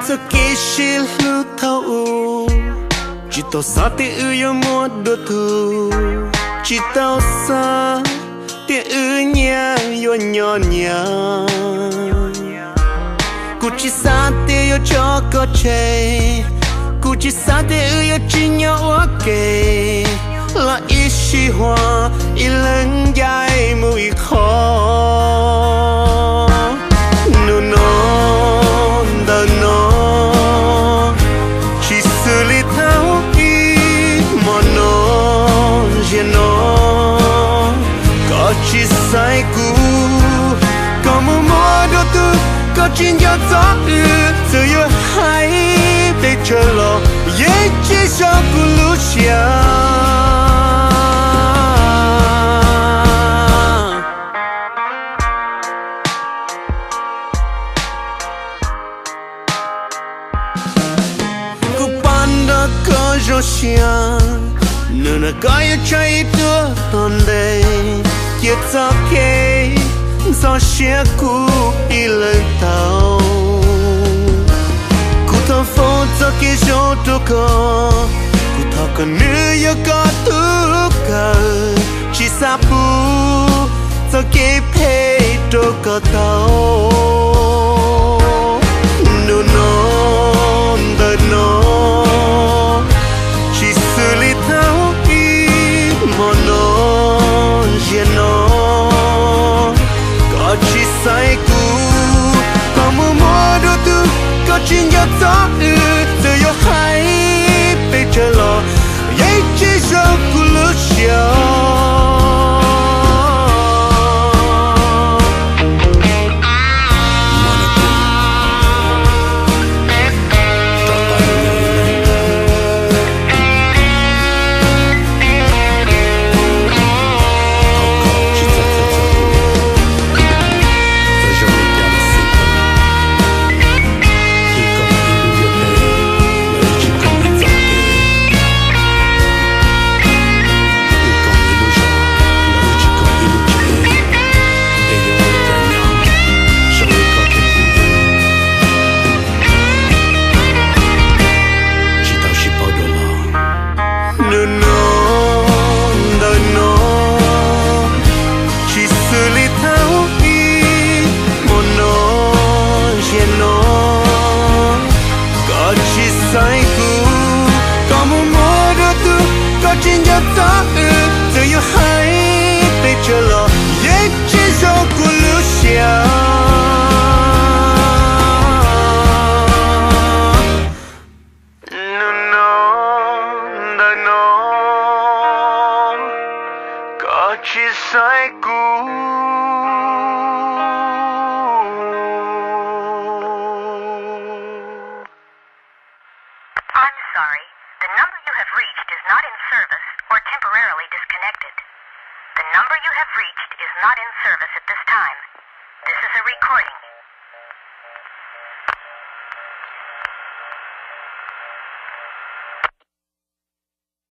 Txoj kev sib hlub thaum ub, tsis tau xav tias wb yuav muaj dua tug, tsis tau xav tias wb nyias yuav nyob nyias. Kuv tsis xav tias yuav tso koj tseg, kuv tsis xav tias wb yuav tsis nyob ua ke, los ib sij huam ib leeg ncaim mus ib qho. Hnub no ntawm no, tsis xws li thaum ub, hmo no, ziag no, koj tsis xaiv kuv, koj mus muaj dua tug, koj tsis nco txog wb, txawm yuav hais pes tsawg los yeej tsis zoo kuv lub siab. Kuv pom nrog koj zoo siab, hnub no koj yuav tshaib ib tuag tom ntej, cia txoj kev ntxhov siab kuv ib leeg tau. Kuv thov foom txoj kev zoo rau koj, kuv thov kom nws yog koj tub kawg, tsis xav pub txoj kev phem rau koj tau. Hnub no ntawm no, tsis xws li thaum ub, hmo no, ziag no, koj tsis xaiv kuv, koj mus muaj dua tug, koj tsis nco txog wb, txawm yuav hais pes tsawg los yeej tsis zoo kuv lub siab. Hnub no ntawm no, tsis xws li thaum ub, hmo no, ziag no, koj tsis xaiv kuv, koj mus muaj dua tug, koj tsis nco txog wb, txawm yuav hais pes tsawg los yeej tsis zoo kuv lub siab. Hnub no ntawm no, koj tsis xaiv kuv. I'm sorry. The number you have reached is not in service or temporarily disconnected. The number you have reached is not in service at this time. This is a recording.